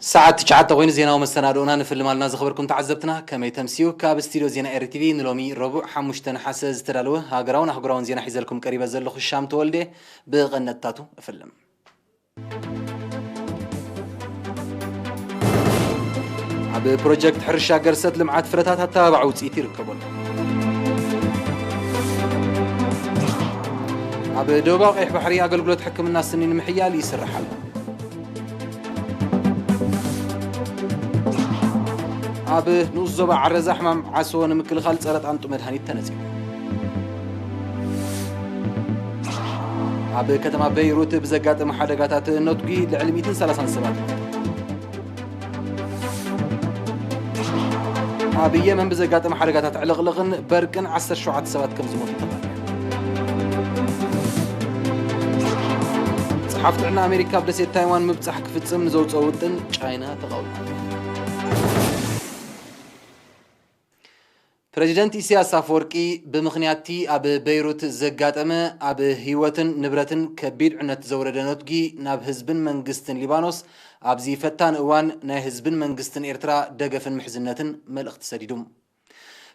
ሰዓት ትሽዓተ ኮይኑ ዜናዊ መሰናድኦና ንፍልም ኣለና። ዝኸበርኩም ተዓዘብትና ከመይ ተምስዩ? ካብ ስቱድዮ ዜና ኤሪ ቲቪ ንሎሚ ረቡዕ ሓሙሽተ ነሓሰ ዝተዳለወ ሃገራውን ኣህጉራውን ዜና ሒዘልኩም ቀሪበ ዘለኹ ሻም ተወልደ። ብቐነታቱ እፍልም። ኣብ ፕሮጀክት ሕርሻ ገርሰት ልምዓት ፍረታት ኣተባባዕ ውፅኢት ይርከበሉ። ኣብ ደቡባዊ ቀይሕ ባሕሪ ኣገልግሎት ሕክምና ስኒ ንምሕያል ይስራሕ ኣሎ። ኣብ ንኡስ ዞባ ዓረዛ ሕማም ዓሶ ንምክልኻል ጸረ ጣንጡ መድሃኒት ተነጺፉ። ኣብ ከተማ በይሩት ብዘጋጠመ ሓደጋታት ነትጒ ልዕሊ ሚእትን ሰላሳን ሰባት። ኣብ የመን ብዘጋጠመ ሓደጋታት ዕልቕልቕን በርቅን ዓሰርተ ሸውዓተ ሰባት ከም ዝሞቱ ተቐንዩ። ጸሓፍ ጥዕና ኣሜሪካ ኣብ ደሴት ታይዋን ምብጻሕ ክፍጽም ንዘውጽኦ ውጥን ቻይና ተቓዊማ። ፕረዚደንት ኢሳያስ ኣፈወርቂ ብምኽንያት'ቲ ኣብ በይሩት ዘጋጠመ ኣብ ህይወትን ንብረትን ከቢድ ዕነት ዘውረደ ነትጒ ናብ ህዝብን መንግስትን ሊባኖስ ኣብዚ ፈታኒ እዋን ናይ ህዝብን መንግስትን ኤርትራ ደገፍን ምሕዝነትን መልእኽቲ ሰዲዱ።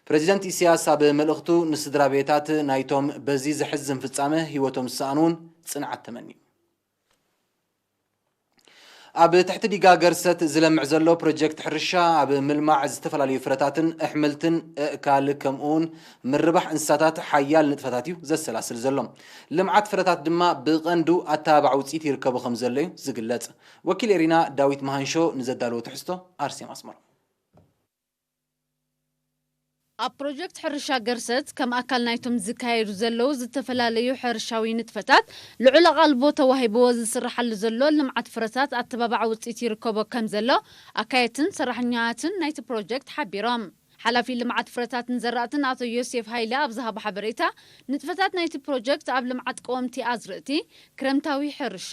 ፕረዚደንት ኢሳያስ ኣብ መልእኽቱ ንስድራ ቤታት ናይቶም በዚ ዘሕዝን ፍጻመ ህይወቶም ዝሰኣኑ እውን ጽንዓት ተመንዩ። ኣብ ትሕቲ ዲጋ ገርሰት ዝለምዕ ዘሎ ፕሮጀክት ሕርሻ ኣብ ምልማዕ ዝተፈላለዩ ፍረታትን ኣሕምልትን ኣእካል ከምኡውን ምርባሕ እንስሳታት ሓያል ንጥፈታት እዩ ዘሰላስል ዘሎ። ልምዓት ፍረታት ድማ ብቐንዱ ኣተባባዕ ውፅኢት ይርከቦ ከም ዘሎ እዩ ዝግለጽ። ወኪል ኤሪና ዳዊት መሃንሾ ንዘዳለዎ ትሕዝቶ ኣርሴማ ኣስመሮም። ኣብ ፕሮጀክት ሕርሻ ገርሰት ከም ኣካል ናይቶም ዝካየዱ ዘለዉ ዝተፈላለዩ ሕርሻዊ ንጥፈታት ልዑል ኣቓልቦ ተዋሂብዎ ዝስርሓሉ ዘሎ ልምዓት ፍረታት ኣተባባዕ ውፅኢት ይርከቦ ከም ዘሎ ኣካየድትን ሰራሕኛታትን ናይቲ ፕሮጀክት ሓቢሮም። ሓላፊ ልምዓት ፍረታትን ዘራእትን ኣቶ ዮሴፍ ሃይለ ኣብ ዝሃቦ ሓበሬታ፣ ንጥፈታት ናይቲ ፕሮጀክት ኣብ ልምዓት ቀወምቲ ኣዝርእቲ፣ ክረምታዊ ሕርሻ፣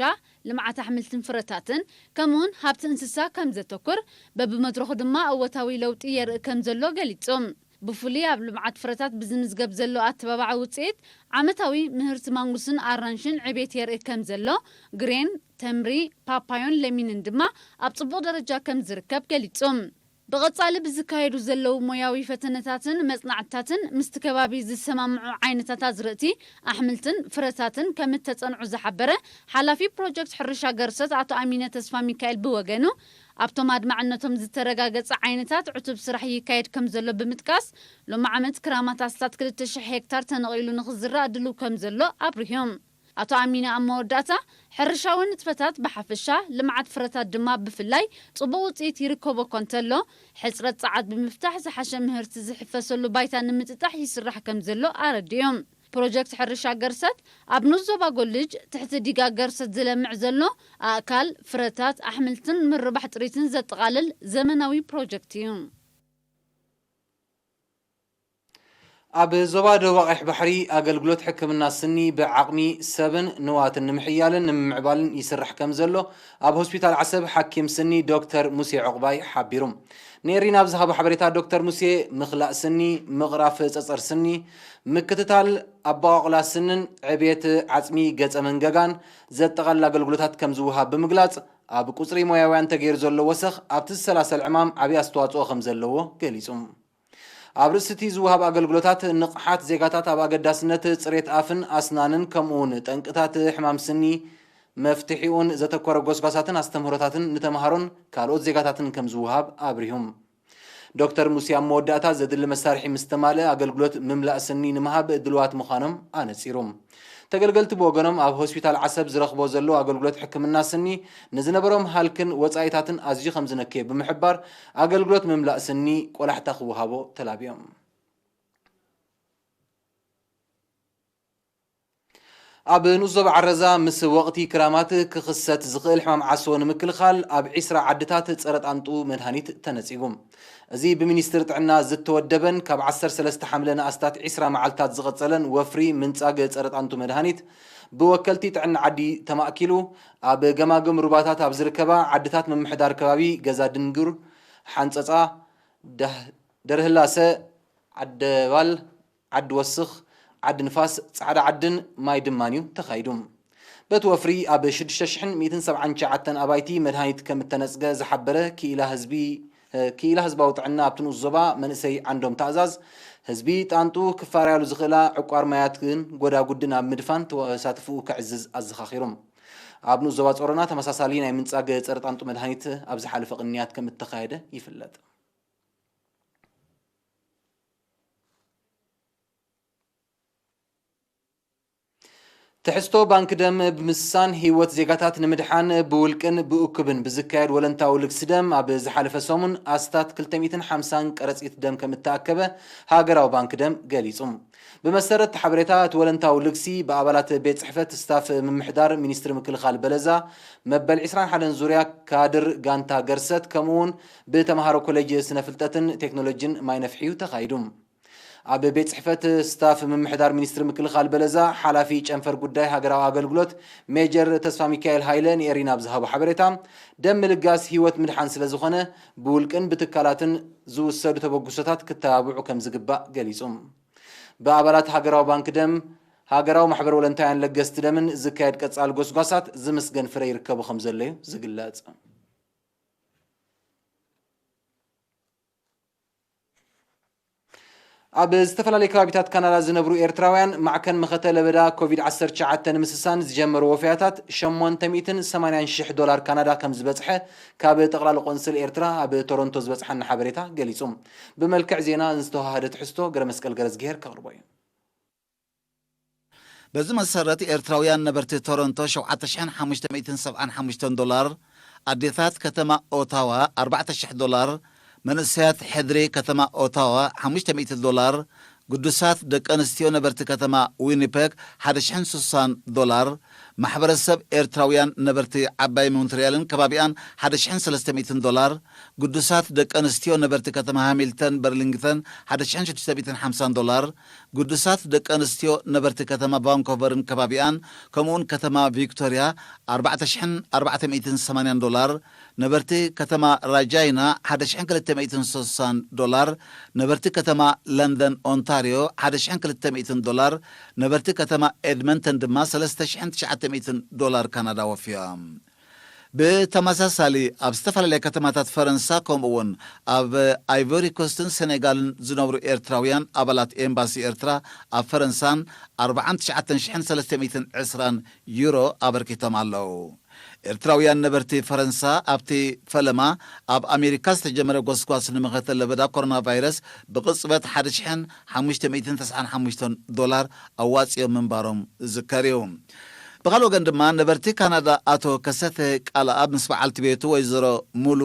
ልምዓት ኣሕምልትን ፍረታትን ከምኡውን ሃብቲ እንስሳ ከም ዘተኩር፣ በብመድረኹ ድማ እወታዊ ለውጢ የርኢ ከም ዘሎ ገሊጹ። ብፍሉይ ኣብ ልምዓት ፍረታት ብዝምዝገብ ዘሎ ኣተባባዒ ውፅኢት ዓመታዊ ምህርቲ ማንጉስን ኣራንሽን ዕቤት የርኢ ከም ዘሎ፣ ግሬን፣ ተምሪ፣ ፓፓዮን ለሚንን ድማ ኣብ ፅቡቕ ደረጃ ከም ዝርከብ ገሊጹ። ብቐጻሊ ብዝካየዱ ዘለዉ ሞያዊ ፈተነታትን መጽናዕትታትን ምስቲ ከባቢ ዝሰማምዑ ዓይነታት ኣዝርእቲ፣ ኣሕምልትን ፍረታትን ከም እተጸንዑ ዝሓበረ ሓላፊ ፕሮጀክት ሕርሻ ገርሰት ኣቶ ኣሚነ ተስፋ ሚካኤል ብወገኑ፣ ኣብቶም ኣድማዕነቶም ዝተረጋገጸ ዓይነታት ዕቱብ ስራሕ ይካየድ ከም ዘሎ ብምጥቃስ፣ ሎሚ ዓመት ክራማት ኣስታት ክልተ ሽሕ ሄክታር ተነቒሉ ንኽዝራእ ድሉው ከም ዘሎ ኣብሪሆም። ኣቶ ኣሚነ ኣብ መወዳእታ፣ ሕርሻዊ ንጥፈታት ብሓፈሻ፣ ልምዓት ፍረታት ድማ ብፍላይ ጽቡቕ ውጽኢት ይርከቦ እኳ እንተሎ፣ ሕጽረት ጸዓት ብምፍታሕ ዝሓሸ ምህርቲ ዝሕፈሰሉ ባይታ ንምጥጣሕ ይስራሕ ከም ዘሎ ኣረዲኦም። ፕሮጀክት ሕርሻ ገርሰት ኣብ ንኡስ ዞባ ጎልጅ ትሕቲ ዲጋ ገርሰት ዝለምዕ ዘሎ ኣእካል፣ ፍረታት፣ ኣሕምልትን ምርባሕ ጥሪትን ዘጠቓልል ዘመናዊ ፕሮጀክት እዩ። ኣብ ዞባ ደቡብ ቀይሕ ባሕሪ ኣገልግሎት ሕክምና ስኒ ብዓቕሚ ሰብን ንዋትን ንምሕያልን ንምምዕባልን ይስራሕ ከም ዘሎ ኣብ ሆስፒታል ዓሰብ ሓኪም ስኒ ዶክተር ሙሴ ዑቕባይ ሓቢሩ። ንኤሪና ኣብ ዝሃቦ ሓበሬታ ዶክተር ሙሴ ምኽላእ ስኒ፣ ምቕራፍ ጸጸር ስኒ፣ ምክትታል ኣበቋቑላ ስንን ዕብየት ዓጽሚ ገጸ መንገጋን ዘጠቓልል ኣገልግሎታት ከም ዝወሃብ ብምግላጽ፣ ኣብ ቁጽሪ ሞያውያን ተገይሩ ዘሎ ወሰኽ ኣብቲ ዝሰላሰል ዕማም ዓብዪ ኣስተዋጽኦ ከም ዘለዎ ገሊጹ። ኣብ ርእሲ እቲ ዝወሃብ ኣገልግሎታት፣ ንቕሓት ዜጋታት ኣብ ኣገዳስነት ጽሬት ኣፍን ኣስናንን ከምኡውን ጠንቅታት ሕማም ስኒ መፍትሒኡን ዘተኮረ ጎስጓሳትን ኣስተምህሮታትን ንተምሃሮን ካልኦት ዜጋታትን ከም ዝወሃብ ኣብሪሁ። ዶክተር ሙሴ ኣብ መወዳእታ፣ ዘድሊ መሳርሒ ምስ ተማልአ ኣገልግሎት ምምላእ ስኒ ንምሃብ ድልዋት ምዃኖም ኣነጺሩ። ተገልገልቲ ብወገኖም፣ ኣብ ሆስፒታል ዓሰብ ዝረኽቦ ዘሎ ኣገልግሎት ሕክምና ስኒ ንዝነበሮም ሃልክን ወጻኢታትን ኣዝዩ ከም ዝነከየ ብምሕባር፣ ኣገልግሎት ምምላእ ስኒ ቆላሕታ ክወሃቦ ተላቢዮም። ኣብ ንኡስ ዞባ ዓረዛ ምስ ወቕቲ ክራማት ክኽሰት ዝኽእል ሕማም ዓሶ ንምክልኻል ኣብ ዒስራ ዓድታት ጸረ ጣንጡ መድሃኒት ተነጺጉ። እዚ ብሚኒስትሪ ጥዕና ዝተወደበን ካብ ዓሰርተ ሰለስተ ሓምለ ንኣስታት ዒስራ መዓልታት ዝቐጸለን ወፍሪ ምንጻግ ጸረ ጣንጡ መድሃኒት ብወከልቲ ጥዕና ዓዲ ተማእኪሉ ኣብ ገማግም ሩባታት ኣብ ዝርከባ ዓድታት ምምሕዳር ከባቢ ገዛ ድንጉር፣ ሓንጸጻ፣ ዳህ-፣ ደርህላሰ፣ ዓደባል፣ ዓዲ ወስኽ፣ ዓዲ ንፋስ፣ ጻዕዳ ዓድን ማይ ድማን እዩ ተኻይዱ። በቲ ወፍሪ ኣብ ሽዱሽተ ሽሕን ሚእትን ሰብዓን ትሽዓተን ኣባይቲ መድሃኒት ከም እተነጽገ ዝሓበረ ክኢላ ህዝቢ፣ ክኢላ ህዝባዊ ጥዕና ኣብቲ ንኡስ ዞባ መንእሰይ ዓንዶም ታእዛዝ፣ ህዝቢ ጣንጡ ክፋረያሉ ዝኽእላ ዕቋር ማያትን ጎዳጉድን ኣብ ምድፋን ተሳትፍኡ ከዕዝዝ ኣዘኻኺሩ። ኣብ ንኡስ ዞባ ጾሮና ተመሳሳሊ ናይ ምንጻግ ጸረ ጣንጡ መድሃኒት ኣብ ዝሓለፈ ቅንያት ከም እተኻየደ ይፍለጥ። ትሕዝቶ ባንክ ደም ብምስሳን ህይወት ዜጋታት ንምድሓን ብውልቅን ብእኩብን ብዝካየድ ወለንታዊ ልግሲ ደም ኣብ ዝሓለፈ ሰሙን ኣስታት ክልተ ሚእትን ሓምሳን ቀረጺት ደም ከም እተኣከበ ሃገራዊ ባንክ ደም ገሊጹ። ብመሰረት እቲ ሓበሬታ፣ እቲ ወለንታዊ ልግሲ ብኣባላት ቤት ጽሕፈት ስታፍ ምምሕዳር ሚኒስትሪ ምክልኻል በለዛ፣ መበል ዕስራን ሓደን ዙርያ ካድር ጋንታ ገርሰት፣ ከምኡውን ብተምሃሮ ኮሌጅ ስነ ፍልጠትን ቴክኖሎጂን ማይ ነፍሒዩ ተኻይዱ። ኣብ ቤት ጽሕፈት ስታፍ ምምሕዳር ሚኒስትሪ ምክልኻል በለዛ፣ ሓላፊ ጨንፈር ጉዳይ ሃገራዊ ኣገልግሎት ሜጀር ተስፋ ሚካኤል ሃይለ ንኤሪና ኣብ ዝሃቦ ሓበሬታ፣ ደም ምልጋስ ህይወት ምድሓን ስለ ዝኾነ፣ ብውልቅን ብትካላትን ዝውሰዱ ተበግሶታት ክተባብዑ ከም ዝግባእ ገሊጹ። ብኣባላት ሃገራዊ ባንክ ደም፣ ሃገራዊ ማሕበር ወለንታውያን ለገስቲ ደምን ዝካየድ ቀጻሊ ጎስጓሳት ዝምስገን ፍረ ይርከቦ ከም ዘሎ እዩ ዝግለጽ። ኣብ ዝተፈላለዩ ከባቢታት ካናዳ ዝነብሩ ኤርትራውያን፣ ማዕከን መኸተ ለበዳ ኮቪድ ዓሰርተ ትሽዓተ ንምስሳን ዝጀመሩ ወፈያታት ሸሞንተ ሚእትን ሰማንያን ሽሕ ዶላር ካናዳ ከም ዝበጽሐ ካብ ጠቕላሊ ቆንስል ኤርትራ ኣብ ቶሮንቶ ዝበጽሓና ሓበሬታ ገሊጹ። ብመልክዕ ዜና ዝተዋሃደ ትሕዝቶ ገረመስቀል ገረዝግሄር ከቕርቦ እዩ። በዚ መሰረት፣ ኤርትራውያን ነበርቲ ቶሮንቶ ሸውዓተ ሽሕን ሓሙሽተ ሚእትን ሰብዓን ሓሙሽተን ዶላር፣ ኣዴታት ከተማ ኦታዋ ኣርባዕተ ሽሕ ዶላር፣ መንእሰያት ሕድሪ ከተማ ኦታዋ ሓሙሽተ ሚእቲ ዶላር፣ ግዱሳት ደቂ ኣንስትዮ ነበርቲ ከተማ ዊኒፔግ ሓደ ሽሕን ስሳን ዶላር፣ ማሕበረሰብ ኤርትራውያን ነበርቲ ዓባይ ሞንትሪያልን ከባቢኣን ሓደ ሽሕን ሰለስተ ሚእትን ዶላር፣ ግዱሳት ደቂ ኣንስትዮ ነበርቲ ከተማ ሃሚልተን በርሊንግተን ሓደ ሽሕን ሽዱሽተ ሚእትን ሓምሳን ዶላር፣ ግዱሳት ደቂ ኣንስትዮ ነበርቲ ከተማ ቫንኮቨርን ከባቢኣን፣ ከምኡውን ከተማ ቪክቶርያ ኣርባዕተ ሽሕን ኣርባዕተ ሚእትን ሰማንያን ዶላር፣ ነበርቲ ከተማ ራጃይና ሓደ ሽሕን ክልተ ሚእትን ስሳን ዶላር፣ ነበርቲ ከተማ ለንደን ኦንታርዮ ሓደ ሽሕን ክልተ ሚእትን ዶላር፣ ነበርቲ ከተማ ኤድመንተን ድማ ሰለስተ ሽሕን ትሽዓተ ሚእትን ዶላር ካናዳ ወፍዮም። ብተመሳሳሊ፣ ኣብ ዝተፈላለያ ከተማታት ፈረንሳ፣ ከምኡ እውን ኣብ ኣይቮሪ ኮስትን ሴኔጋልን ዝነብሩ ኤርትራውያን ኣባላት ኤምባሲ ኤርትራ ኣብ ፈረንሳን ኣርባዓን ትሽዓተን ሽሕን ሰለስተ ሚእትን ዕስራን ዩሮ ኣበርኪቶም ኣለዉ። ኤርትራውያን ነበርቲ ፈረንሳ፣ ኣብቲ ፈለማ ኣብ ኣሜሪካ ዝተጀመረ ጎስጓስ ንመኸተ ለበዳ ኮሮና ቫይረስ፣ ብቕጽበት ሓደ ሽሕን ሓሙሽተ ሚእትን ተስዓን ሓሙሽተን ዶላር ኣዋጺኦም ምንባሮም ዝዝከር እዩ። ብኻልእ ወገን ድማ፣ ነበርቲ ካናዳ ኣቶ ከሰተ ቃልኣብ ምስ በዓልቲ ቤቱ ወይዘሮ ሙሉ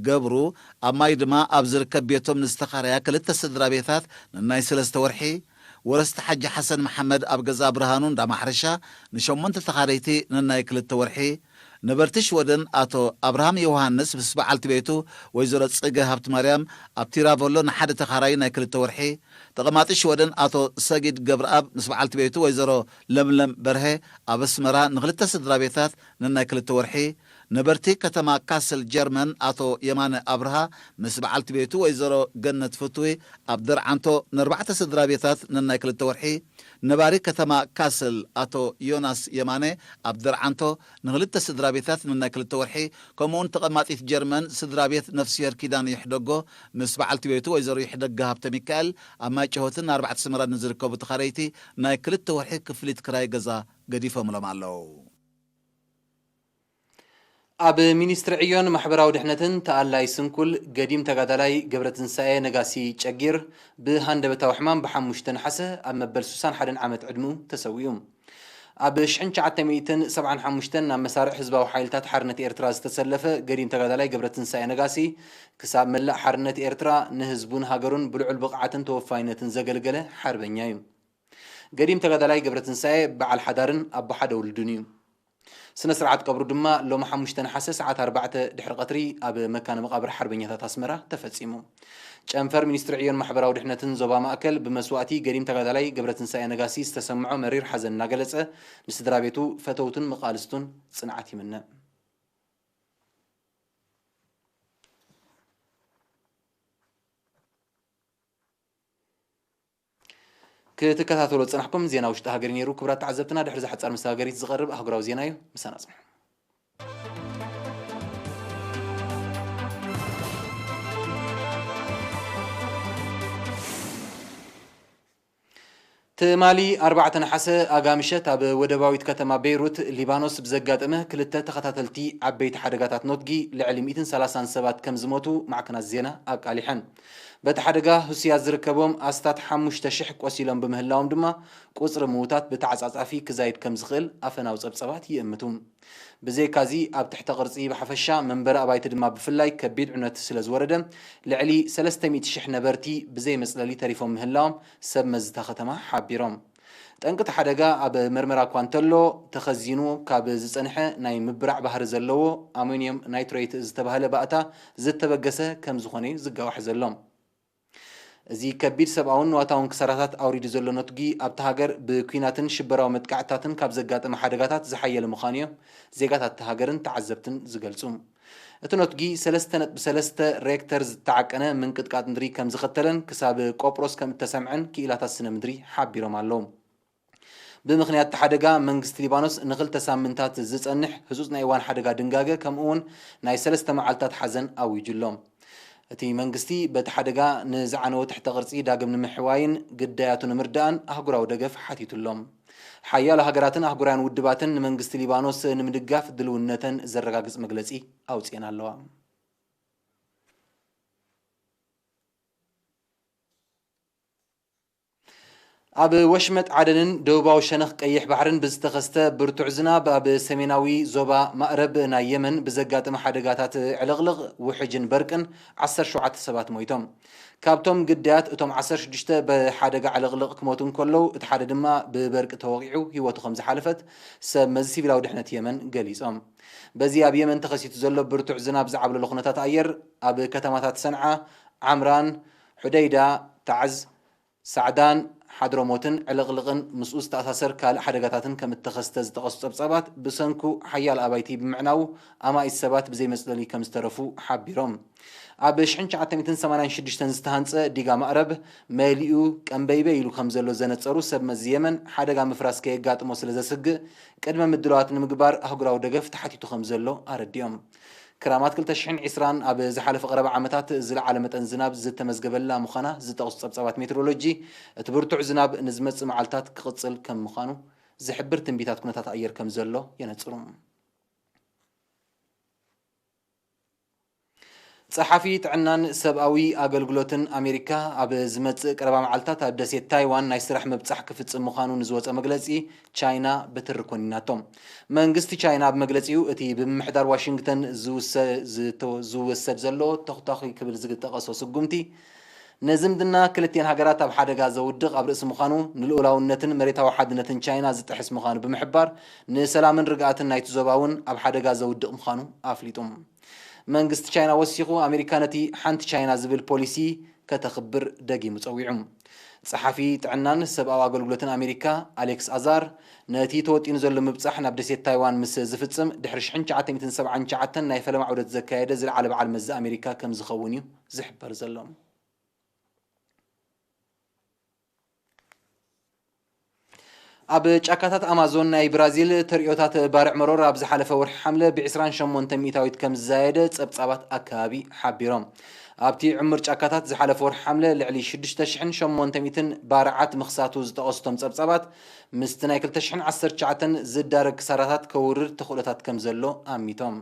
ገብሩ፣ ኣብ ማይ ድማ ኣብ ዝርከብ ቤቶም ንዝተኻረያ ክልተ ስድራ ቤታት፣ ነናይ ሰለስተ ወርሒ፣ ወረስቲ ሓጂ ሓሰን መሓመድ ኣብ ገዛ ብርሃኑ እንዳ ማሕረሻ፣ ንሸሞንተ ተኻረይቲ ነናይ ክልተ ወርሒ፣ ነበርቲ ሽወደን ኣቶ ኣብርሃም ዮሃንስ ምስ በዓልቲ ቤቱ ወይዘሮ ጽገ ሃብቲ ማርያም ኣብ ቲራቮሎ ንሓደ ተኻራይ ናይ ክልተ ወርሒ፣ ተቐማጢ ሽወደን ኣቶ ሰጊድ ገብረኣብ ምስ በዓልቲ ቤቱ ወይዘሮ ለምለም በርሀ ኣብ ኣስመራ ንኽልተ ስድራ ቤታት ነናይ ክልተ ወርሒ፣ ነበርቲ ከተማ ካስል ጀርመን ኣቶ የማነ ኣብርሃ ምስ በዓልቲ ቤቱ ወይዘሮ ገነት ፍትዊ ኣብ ደርዓንቶ ንኣርባዕተ ስድራ ቤታት ነናይ ክልተ ወርሒ፣ ነባሪ ከተማ ካስል ኣቶ ዮናስ የማነ ኣብ ደርዓንቶ ንኽልተ ስድራ ቤታት ነናይ ክልተ ወርሒ፣ ከምኡውን ተቐማጢት ጀርመን ስድራ ቤት ነፍስሄር ኪዳን ይሕደጎ ምስ በዓልቲ ቤቱ ወይዘሮ ይሕደጋ ሃብተ ሚካኤል ኣብ ማይጨሆትን ኣርባዕተ ሰመራን ንዝርከቡ ተኻረይቲ ናይ ክልተ ወርሒ ክፍሊት ክራይ ገዛ ገዲፎምሎም ኣለዉ። ኣብ ሚኒስትሪ ዕዮን ማሕበራዊ ድሕነትን ተኣላይ ስንኩል ገዲም ተጋዳላይ ገብረትንሳኤ ነጋሲ ጨጊር ብሃንደበታዊ ሕማም ብሓሙሽተ ነሓሰ ኣብ መበል ስሳን ሓደን ዓመት ዕድሚኡ ተሰዊኡ። ኣብ ሽሕን ትሽዓተ ሚእትን ሰብዓን ሓሙሽተን ናብ መሳርዕ ህዝባዊ ሓይልታት ሓርነት ኤርትራ ዝተሰለፈ ገዲም ተጋዳላይ ገብረትንሳኤ ነጋሲ፣ ክሳብ መላእ ሓርነት ኤርትራ ንህዝቡን ሃገሩን ብልዑል ብቕዓትን ተወፋይነትን ዘገልገለ ሓርበኛ እዩ። ገዲም ተጋዳላይ ገብረትንሳኤ በዓል ሓዳርን ኣቦ ሓደ ውሉድን እዩ። ስነ ስርዓት ቀብሩ ድማ ሎሚ ሓሙሽተ ነሓሰ ሰዓት ኣርባዕተ ድሕሪ ቀትሪ ኣብ መካነ መቓብር ሓርበኛታት ኣስመራ ተፈጺሙ። ጨንፈር ሚኒስትሪ ዕዮን ማሕበራዊ ድሕነትን ዞባ ማእከል፣ ብመስዋእቲ ገዲም ተጋዳላይ ገብረትንሳኤ ነጋሲ ዝተሰምዖ መሪር ሓዘን እናገለጸ፣ ንስድራ ቤቱ፣ ፈተውቱን መቓልስቱን ጽንዓት ይምነ። ክትከታተሉ ዝጸናሕኩም ዜና ውሽጢ ሃገር ነይሩ። ክቡራት ተዓዘብትና፣ ድሕሪ እዛ ሓጻር መሰጋገሪት ዝቐርብ ኣህጉራዊ ዜና እዩ። ምሳና ጽንሑ። ትማሊ ኣርባዕተ ነሓሰ ኣጋ ምሸት ኣብ ወደባዊት ከተማ ቤይሩት ሊባኖስ ብዘጋጠመ ክልተ ተኸታተልቲ ዓበይቲ ሓደጋታት ኖትጊ ልዕሊ ሚእትን ሰላሳን ሰባት ከም ዝሞቱ ማዕከናት ዜና ኣቃሊሐን። በቲ ሓደጋ ህሱያት ዝርከቦም ኣስታት ሓሙሽተ ሽሕ ቆሲሎም ብምህላዎም ድማ ቁጽሪ ምዉታት ብተዓጻጻፊ ክዛይድ ከም ዝኽእል ኣፈናዊ ጸብጸባት ይእምቱ። ብዘይካዚ ኣብ ትሕተ ቅርጺ ብሓፈሻ መንበሪ ኣባይቲ ድማ ብፍላይ ከቢድ ዕነት ስለ ዝወረደ ልዕሊ ሰለስተ ሚእቲ ሽሕ ነበርቲ ብዘይ መጽለሊ ተሪፎም ምህላዎም ሰብ መዚ እታ ከተማ ሓቢሮም። ጠንቂ እቲ ሓደጋ ኣብ መርመራ እኳ እንተሎ ተኸዚኑ ካብ ዝጸንሐ ናይ ምብራዕ ባህሪ ዘለዎ ኣሞኒየም ናይትሬት ዝተባህለ ባእታ ዝተበገሰ ከም ዝኾነ እዩ ዝጋዋሕ ዘሎ። እዚ ከቢድ ሰብኣውን ንዋታውን ክሳራታት ኣውሪዱ ዘሎ ነትጒ ኣብታ ሃገር ብኲናትን ሽበራዊ መጥቃዕትታትን ካብ ዘጋጠመ ሓደጋታት ዝሓየለ ምዃኑ እዮም ዜጋታት እታ ሃገርን ተዓዘብትን ዝገልጹ። እቲ ነትጒ ሰለስተ ነጥቢ ሰለስተ ሬክተር ዝተዓቀነ ምንቅጥቃጥ ምድሪ ከም ዝኸተለን ክሳብ ቆጵሮስ ከም እተሰምዐን ክኢላታት ስነ ምድሪ ሓቢሮም ኣለዉ። ብምኽንያት እቲ ሓደጋ መንግስቲ ሊባኖስ ንኽልተ ሳምንታት ዝጸንሕ ህጹጽ ናይ እዋን ሓደጋ ድንጋገ ከምኡ እውን ናይ ሰለስተ መዓልታት ሓዘን ኣዊጁ ኣሎ። እቲ መንግስቲ በቲ ሓደጋ ንዝዓነወ ትሕተ ቅርጺ ዳግም ንምሕዋይን ግዳያቱ ንምርዳእን ኣህጉራዊ ደገፍ ሓቲቱ ኣሎ። ሓያሎ ሃገራትን ኣህጉራውያን ውድባትን ንመንግስቲ ሊባኖስ ንምድጋፍ ድልውነተን ዘረጋግጽ መግለጺ ኣውጺኤን ኣለዋ። ኣብ ወሽመጥ ዓደንን ደቡባዊ ሸነኽ ቀይሕ ባሕርን ብዝተኸስተ ብርቱዕ ዝናብ ኣብ ሰሜናዊ ዞባ ማእረብ ናይ የመን ብዘጋጠመ ሓደጋታት ዕልቕልቕ ውሕጅን በርቅን ዓሰርተ ሸውዓተ ሰባት ሞይቶም። ካብቶም ግዳያት እቶም ዓሰርተ ሽዱሽተ ብሓደጋ ዕልቕልቕ ክሞቱ እንከለዉ እቲ ሓደ ድማ ብበርቂ ተወቒዑ ህይወቱ ከም ዝሓለፈት ሰብ መዚ ሲቪላዊ ድሕነት የመን ገሊጾም። በዚ ኣብ የመን ተኸሲቱ ዘሎ ብርቱዕ ዝናብ ዝዓብለሎ ኩነታት ኣየር ኣብ ከተማታት ሰንዓ፣ ዓምራን፣ ሑደይዳ፣ ታዕዝ፣ ሳዕዳን ሓድረሞትን ዕልቕልቕን ምስኡ ዝተኣሳሰር ካልእ ሓደጋታትን ከም እተኸስተ ዝጠቐሱ ጸብጻባት፣ ብሰንኩ ሓያል ኣባይቲ ብምዕናዉ ኣማኢት ሰባት ብዘይ መጽለሊ ከም ዝተረፉ ሓቢሮም። ኣብ ሽሕን ትሽዓተ ሚእትን ሰማንያን ሽዱሽተን ዝተሃንጸ ዲጋ ማእረብ መሊኡ ቀንበይበይ ኢሉ ከም ዘሎ ዘነጸሩ ሰብ መዚ የመን፣ ሓደጋ ምፍራስ ከየጋጥሞ ስለ ዘስግእ፣ ቅድመ ምድላዋት ንምግባር ኣህጉራዊ ደገፍ ተሓቲቱ ከም ዘሎ ኣረዲኦም። ክራማት ክልተ ሽሕን ዕስራን ኣብ ዝሓለፈ ቀረባ ዓመታት ዝለዓለ መጠን ዝናብ ዝተመዝገበላ ምዃና ዝጠቕሱ ጸብጻባት ሜትሮሎጂ፣ እቲ ብርቱዕ ዝናብ ንዝመጽእ መዓልታት ክቕጽል ከም ምዃኑ ዝሕብር ትንቢታት ኩነታት ኣየር ከም ዘሎ የነጽሩ። ጸሓፊ ጥዕናን ሰብኣዊ ኣገልግሎትን ኣሜሪካ ኣብ ዝመጽእ ቀረባ መዓልታት ኣብ ደሴት ታይዋን ናይ ስራሕ ምብጻሕ ክፍጽም ምዃኑ ንዝወጸ መግለጺ ቻይና ብትሪ ኮኒናቶ። መንግስቲ ቻይና ኣብ መግለጺኡ፣ እቲ ብምምሕዳር ዋሽንግተን ዝውሰ-፣ ዝተ-፣ ዝወሰድ ዘሎ ተኹታኺ ክብል ዝጠቐሶ ስጉምቲ፣ ንዝምድና ክልቲኤን ሃገራት ኣብ ሓደጋ ዘውድቕ ኣብ ርእሲ ምዃኑ፣ ንልኡላውነትን መሬታዊ ሓድነትን ቻይና ዝጥሕስ ምዃኑ ብምሕባር፣ ንሰላምን ርግኣትን ናይቲ ዞባ እውን ኣብ ሓደጋ ዘውድቕ ምዃኑ ኣፍሊጡ። መንግስቲ ቻይና ወሲኹ፣ ኣሜሪካ ነቲ ሓንቲ ቻይና ዝብል ፖሊሲ ከተኽብር ደጊሙ ጸዊዑ። ጸሓፊ ጥዕናን ሰብኣዊ ኣገልግሎትን ኣሜሪካ ኣሌክስ ኣዛር፣ ነቲ ተወጢኑ ዘሎ ምብጻሕ ናብ ደሴት ታይዋን ምስ ዝፍጽም፣ ድሕሪ ሽሕን ትሽዓተ ሚእትን ሰብዓን ትሽዓተን ናይ ፈለማ ዑደት ዘካየደ ዝለዓለ በዓል መዚ ኣሜሪካ ከም ዝኸውን እዩ ዝሕበር ዘሎ። ኣብ ጫካታት ኣማዞን ናይ ብራዚል ተርእዮታት ባርዕ መሮር ኣብ ዝሓለፈ ወርሒ ሓምለ ብ ዕስራን ሸሞንተ ሚእታዊት ከም ዝዛየደ ጸብጻባት ኣከባቢ ሓቢሮም። ኣብቲ ዕሙር ጫካታት ዝሓለፈ ወርሒ ሓምለ ልዕሊ ሽዱሽተ ሽሕን ሸሞንተ ሚእትን ባርዓት ምኽሳቱ ዝጠቐሱ እቶም ጸብጻባት፣ ምስቲ ናይ ክልተ ሽሕን ዓሰርተ ትሽዓተን ዝዳረግ ክሳራታት ከውርድ ተኽእሎታት ከም ዘሎ ኣሚቶም።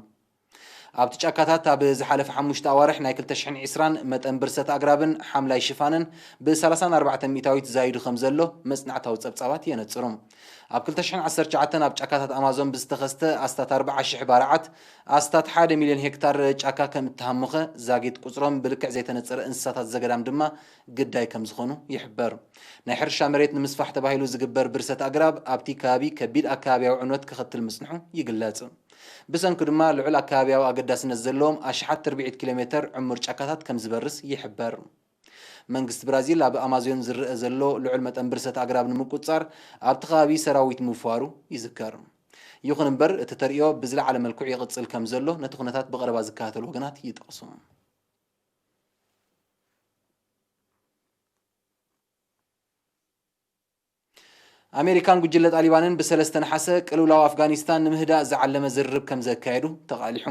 ኣብቲ ጫካታት ኣብ ዝሓለፈ ሓሙሽተ ኣዋርሕ ናይ ክልተ ሽሕን ዕስራን መጠን ብርሰት ኣግራብን ሓምላይ ሽፋንን ብ ሰላሳን ኣርባዕተን ሚእታዊት ዛይዱ ከም ዘሎ መጽናዕታዊ ጸብጻባት የነጽሩ። ኣብ ክልተ ሽሕን ዓሰርተ ትሽዓተን ኣብ ጫካታት ኣማዞን ብዝተኸስተ ኣስታት ኣርብዓ ሽሕ ባርዓት ኣስታት ሓደ ሚልዮን ሄክታር ጫካ ከም እተሃሙኸ፣ ዛጊት ቁጽሮም ብልክዕ ዘይተነጸረ እንስሳታት ዘገዳም ድማ ግዳይ ከም ዝኾኑ ይሕበር። ናይ ሕርሻ መሬት ንምስፋሕ ተባሂሉ ዝግበር ብርሰት ኣግራብ ኣብቲ ከባቢ ከቢድ ኣከባቢያዊ ዕንወት ከኸትል ምጽንሑ ይግለጽ። ብሰንኩ ድማ ልዑል ኣከባቢያዊ ኣገዳስነት ዘለዎም ኣሽሓት ትርብዒት ኪሎ ሜተር ዕሙር ጫካታት ከም ዝበርስ ይሕበር። መንግስቲ ብራዚል ኣብ ኣማዞን ዝረአ ዘሎ ልዑል መጠን ብርሰት ኣግራብ ንምቁጽጻር ኣብቲ ከባቢ ሰራዊት ምውፋሩ ይዝከር። ይኹን እምበር፣ እቲ ተርእዮ ብዝለዓለ መልክዑ ይቕጽል ከም ዘሎ ነቲ ኩነታት ብቐረባ ዝከታተሉ ወገናት ይጠቕሱ። ኣሜሪካን ጉጅለ ጣሊባንን ብሰለስተ ነሓሰ ቅልውላው ኣፍጋኒስታን ንምህዳእ ዝዓለመ ዝርርብ ከም ዘካየዱ ተቓሊሑ።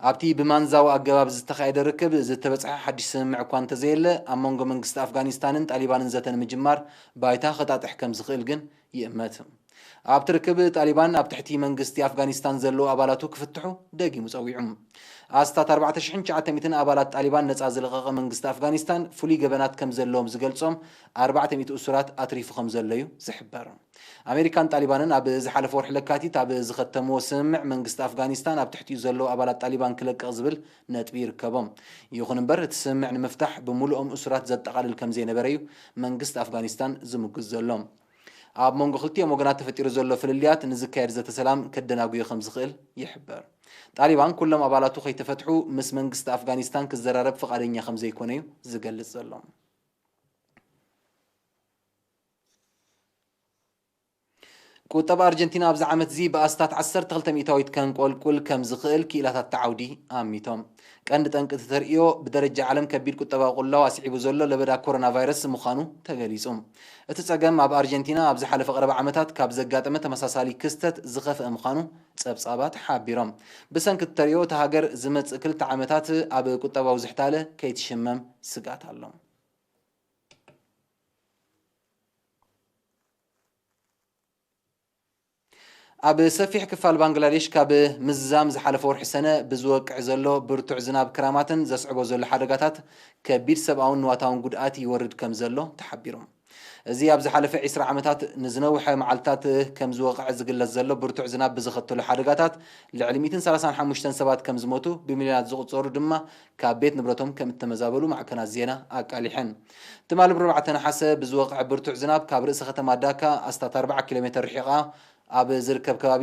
ኣብቲ ብማንዛዊ ኣገባብ ዝተኻየደ ርክብ ዝተበጽሐ ሓድሽ ስምምዕ እኳ እንተዘየለ፣ ኣብ መንጎ መንግስቲ ኣፍጋኒስታንን ጣሊባንን ዘተ ንምጅማር ባይታ ከጣጥሕ ከም ዝኽእል ግን ይእመት። ኣብቲ ርክብ፣ ጣሊባን ኣብ ትሕቲ መንግስቲ ኣፍጋኒስታን ዘለዉ ኣባላቱ ክፍትሑ ደጊሙ ጸዊዑ። ኣስታት ኣርባዕተ ሽሕን ትሽዓተ ሚእትን ኣባላት ጣሊባን ነጻ ዝለቐቐ መንግስቲ ኣፍጋኒስታን፣ ፍሉይ ገበናት ከም ዘለዎም ዝገልጾም ኣርባዕተ ሚእቲ እሱራት ኣትሪፉ ከም ዘሎ እዩ ዝሕበር። ኣሜሪካን ጣሊባንን ኣብ ዝሓለፈ ወርሒ ለካቲት ኣብ ዝኸተምዎ ስምምዕ፣ መንግስቲ ኣፍጋኒስታን ኣብ ትሕቲኡ ዘለዉ ኣባላት ጣሊባን ክለቅቕ ዝብል ነጥቢ ይርከቦም። ይኹን እምበር፣ እቲ ስምምዕ ንምፍታሕ ብምሉኦም እሱራት ዘጠቓልል ከም ዘይነበረ እዩ መንግስቲ ኣፍጋኒስታን ዝምጉት ዘሎ። ኣብ መንጎ ክልቲኦም ወገናት ተፈጢሩ ዘሎ ፍልልያት ንዝካየድ ዘተ ሰላም ከደናጉዮ ከም ዝኽእል ይሕበር። ጣሊባን ኩሎም ኣባላቱ ከይተፈትሑ ምስ መንግስቲ ኣፍጋኒስታን ክዘራረብ ፍቓደኛ ከም ዘይኮነ እዩ ዝገልጽ ዘሎ። ቁጠባ ኣርጀንቲና ኣብዚ ዓመት እዚ ብኣስታት ዓሰርተ ክልተ ሚእታዊት ከንቆልቁል ከም ዝኽእል ክኢላታት እቲ ዓውዲ ኣሚቶም። ቀንዲ ጠንቂ እቲ ተርእዮ፣ ብደረጃ ዓለም ከቢድ ቁጠባዊ ቅልውላው ኣስዒቡ ዘሎ ለበዳ ኮሮና ቫይረስ ምዃኑ ተገሊጹ። እቲ ጸገም ኣብ ኣርጀንቲና ኣብ ዝሓለፈ ቀረባ ዓመታት ካብ ዘጋጠመ ተመሳሳሊ ክስተት ዝኸፍአ ምዃኑ ጸብጻባት ሓቢሮም። ብሰንኪ እቲ ተርእዮ፣ እታ ሃገር ዝመጽእ ክልተ ዓመታት ኣብ ቁጠባዊ ዝሕታለ ከይትሽመም ስግኣት ኣሎ። ኣብ ሰፊሕ ክፋል ባንግላዴሽ፣ ካብ ምዝዛም ዝሓለፈ ወርሒ ሰነ ብዝወቅዕ ዘሎ ብርቱዕ ዝናብ ክራማትን ዘስዕቦ ዘሎ ሓደጋታት፣ ከቢድ ሰብኣውን ንዋታውን ጉድኣት ይወርድ ከም ዘሎ ተሓቢሩ። እዚ ኣብ ዝሓለፈ ዕስራ ዓመታት ንዝነውሐ መዓልታት ከም ዝወቕዐ ዝግለጽ ዘሎ ብርቱዕ ዝናብ ብዘኸተሎ ሓደጋታት፣ ልዕሊ ሚእትን ሰላሳን ሓሙሽተን ሰባት ከም ዝሞቱ፣ ብሚልዮናት ዝቑጸሩ ድማ ካብ ቤት ንብረቶም ከም እተመዛበሉ ማዕከናት ዜና ኣቃሊሐን። ትማሊ ብርባዕተ ነሓሰ ብዝወቕዐ ብርቱዕ ዝናብ፣ ካብ ርእሰ ከተማ ዳካ ኣስታት ኣርብዓ ኪሎ ሜተር ርሒቓ ኣብ ዝርከብ ከባቢ፣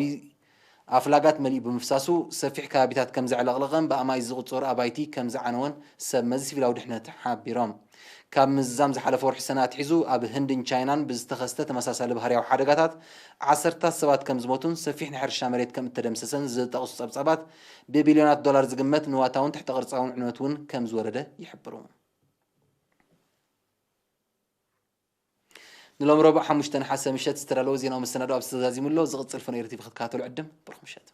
ኣፍላጋት መሊኡ ብምፍሳሱ፣ ሰፊሕ ከባቢታት ከም ዘዕለቕለቐን ብኣማኢት ዝቑጸሩ ኣባይቲ ከም ዝዓነወን ሰብ መዚ ሲቪላዊ ድሕነት ሓቢሮም። ካብ ምዝዛም ዝሓለፈ ወርሒ ሰነ ኣትሒዙ፣ ኣብ ህንድን ቻይናን ብዝተኸስተ ተመሳሳሊ ባህርያዊ ሓደጋታት ዓሰርታት ሰባት ከም ዝሞቱን ሰፊሕ ናይ ሕርሻ መሬት ከም እተደምሰሰን ዝጠቕሱ ጸብጻባት፣ ብቢልዮናት ዶላር ዝግመት ንዋታውን ትሕተ ቅርጻውን ዕንወት እውን ከም ዝወረደ ይሕብሩ። ንሎም ረቡዕ ሓሙሽተ ነሓሰ ምሸት ዝተዳለወ ዜናዊ መሰናዶ ኣብዚ ተዛዚሙ ኣሎ። ዝቕጽል ፈነይሮ ቲቪ ክትከታተሉ ዕድም። ብሩኽ ምሸት።